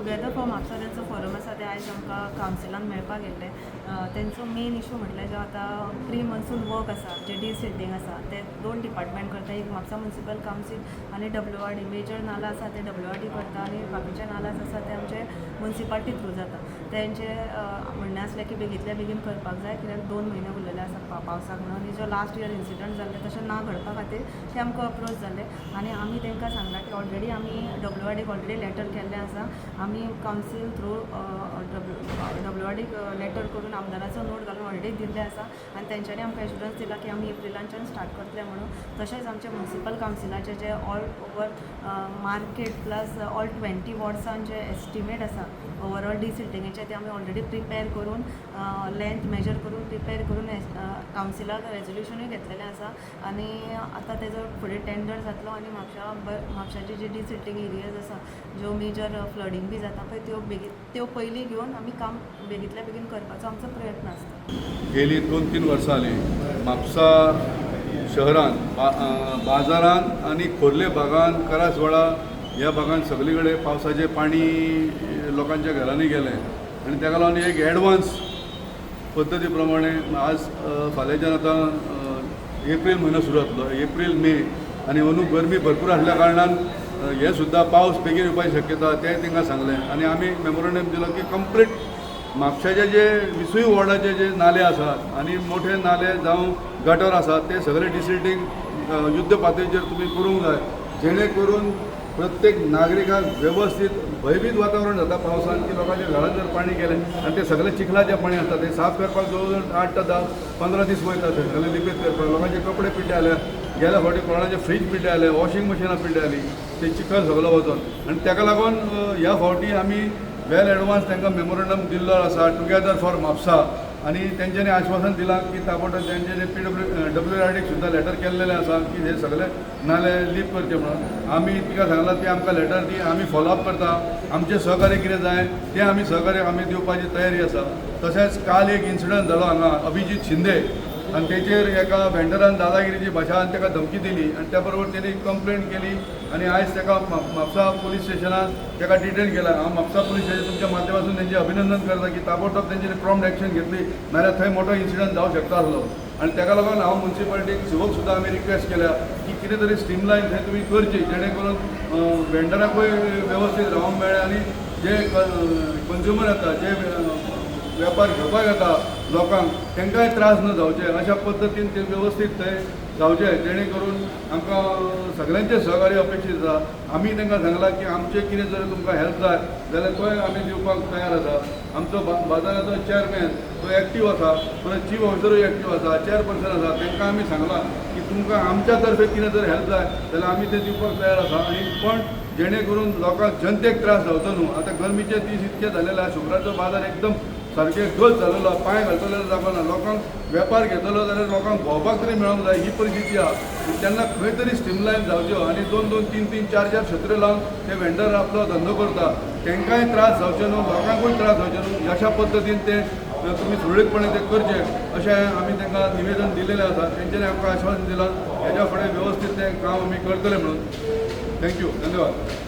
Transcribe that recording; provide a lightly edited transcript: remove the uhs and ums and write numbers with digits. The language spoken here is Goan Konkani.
टुगेदर फॉर म्हापसा तेंचो फोरम आसा, ते आयज आमकां कावन्सिलान मेळपाक येयल्ले. तेंचो मेन इशू म्हटल्यार जो आतां प्री मॉन्सून वर्क आसा, जे डिसिल्टींग आसा, ते दोन डिपार्टमेंट करता. एक म्हापसा म्युनिसिपल कावन्सील आनी डब्ल्यूआरडी. मेजर नाला आसा ते डब्ल्यूआरडी करता आनी बाकीचे नालास आसा ते आमचे मुन्सिपालिटी थ्रू जाता. तेंचे म्हणणें आसलें की बेगींतल्या बेगीन करपाक जाय, कित्याक 2 म्हयने उरलेले आसा पावसाक म्हणून आनी जो लास्ट इयर इन्सिडंट जाल्ले तशें ना घडपा खातीर ते आमकां अप्रोच जाले. आनी आमी तांकां सांगलां की ऑलरेडी आमी डब्ल्यूआरडीक ऑलरेडी लेटर केल्लें आसा. आमी कावन्सील थ्रू डब्ल्यूआरडीक लेटर करून, आमदाराचो नोट घालून ऑलरेडी दिल्लें आसा आनी तेंच्यांनी आमकां एश्युरन्स दिला की आमी एप्रिलांच्यान स्टार्ट करतले म्हणून. तशेंच आमचे म्युनिसिपल कावन्सिलाचे जे all over market plus all 20 वॉर्ड्सान जे एस्टिमेट आसा ओवरऑल डिसिल्टिंगेचे, ते आमी ऑलरेडी प्रिपेर करून, लेंथ मेजर करून, प्रिपेर करून कावन्सिलाक रेजोल्युशनूय घेतलेलें आसा. आनी आतां तेजो फुडें टेंडर जातलो आनी म्हापशाची जी डिसिल्टींग एरियाज आसा, ज्यो मेजर फ्लडींग बी जाता पळय, त्यो बेगीन त्यो पयलीं घेवन आमी काम बेगींतल्या बेगीन करपाचो आमचो प्रयत्न आसता. गेली 2-3 वर्सां जालीं म्हापसा शहरान बाजारान आनी खोर्ले भागान, करासवाडा ह्या भागान सगळे कडेन पावसाचें पाणी लोकांच्या घरांनी गेलें आनी ताका लागून एक एडवान्स पद्दती प्रमाणे आज फाल्यांच्यान आतां एप्रील म्हयनो सुरू जातलो, एप्रील मे, आनी अंदू गरमी भरपूर आसल्या कारणान हें सुद्दां पावस बेगीन येवपाची शक्यता, तें तांकां सांगलें. आनी आमी मेमोरंडम दिलो की कंप्लीट म्हापशाचे जे विसूय वॉर्डाचे जे नाले आसात आनी मोठे नाले जावं गटर आसात, ते सगळे डिसिल्टींग युद्ध पातळीचेर तुमी करूंक जाय, जेणे करून प्रत्येक नागरिकाक वेवस्थीत. भंयभीत वातावरण जाता पावसान की लोकांच्या घरांत जर पाणी गेलें आनी ते सगळे चिखलाचें पाणी आसता, ते साफ करपाक जवळ जवळ 8 ते 10-15 दीस वयता. ते सगळे लिपेत करपाक लोकांचे कपडे पिड्डे जाले. गेल्या फावटी कोणाचे फ्रीज पिड्डे जाले, वॉशिंग मशिनां पिड्डे जाली, ते चिखल सगलो वचोन. आनी ताका लागून ह्या फावटी आमी वेल एडवान्स तांकां मेमोरंडम दिल्लो आसा, टुगेदर फॉर म्हापसा. आनी तेंच्यांनी आश्वासन दिलां की ताबडतोब तेंच्यांनी पीडब्ल्यूआरडीक सुद्दां लेटर केल्लेलें आसा की हे सगळे नाले लीप करचे म्हणून. आमी तिका सांगलां, ती आमकां लेटर दी, आमी फॉलोअप करता. आमचें सहकार्य कितें जाय तें आमी सहकार्य आमी दिवपाची तयारी आसा. तशेंच काल एक इन्सिडंट जालो हांगा, अभिजीत शिंदे आनी तेचेर एका वेंडरान दादागिरीची भाशा आनी ताका धमकी दिली आनी त्या बरोबर तेणी कंप्लेन केली आनी आयज ताका म्हापसा पुलीस स्टेशनान ताका डिटेन केला. हांव म्हापसा पुलीस स्टेशन तुमच्या माध्यमातून तेंचें अभिनंदन करता की ताबडतोब तेंच्यांनी प्रॉम्प्ट एक्शन घेतली, नाल्यार थंय मोठो इन्सिडंट जावंक शकता आसलो. आनी ताका लागून हांव मुन्सिपालिटीक शिवक सुद्दां आमी रिक्वेस्ट केल्या की कितें तरी स्ट्रीमलायन थंय तुमी करची, जेणे करून वेंडराकूय वेवस्थीत रावंक मेळ्ळें आनी जे कंज्युमर येता, जे वेपार घेवपाक येता लोकांक, तांकांय त्रास न जावचे अशा पद्दतीन ते वेवस्थीत थंय जावचे, जेणे करून आमकां सगळ्यांचें सहकार्य अपेक्षीत आसा. आमी तांकां सांगलां की आमचें कितें जर तुमकां हेल्प जाय जाल्यार तोय आमी दिवपाक तयार आसा. आमचो बाजाराचो चेअरमॅन तो एक्टीव आसा, परत चीफ ऑफिसरूय एक्टीव आसा, चेअरपर्सन आसा. तांकां आमी सांगलां की तुमकां आमच्या तर्फे कितें जर हेल्प जाय जाल्यार आमी तें दिवपाक तयार आसा. आनी पण जेणे करून लोकांक, जनतेक त्रास जावचो न्हू. आतां गरमीचे दीस इतके जालेले आसा, शुक्रारचो बाजार एकदम सारके गच जालेलो आहा, पांय घालतलो जाल्यार जागो ना. लोकांक वेपार घेतलो जाल्यार लोकांक भोंवपाक तरी मेळोंक जाय, ही परिस्थिती आहा. तेन्ना खंय तरी स्ट्रीमलायन जावच्यो आनी दोन दोन, तीन तीन, चार चार सत्र्यो लावन ते वेंडर आपलो धंदो करता, तांकांय त्रास जावचे न्हू, लोकांकूय त्रास जावचे न्हू, अशा पद्दतीन ते तुमी सुरळीतपणे ते करचे अशें आमी तांकां निवेदन दिलेलें आसा. तेंच्यांनी आमकां आश्वासन दिलां, हेज्या फुडें वेवस्थीत तें काम आमी करतले म्हणून. Thank you, धन्यवाद.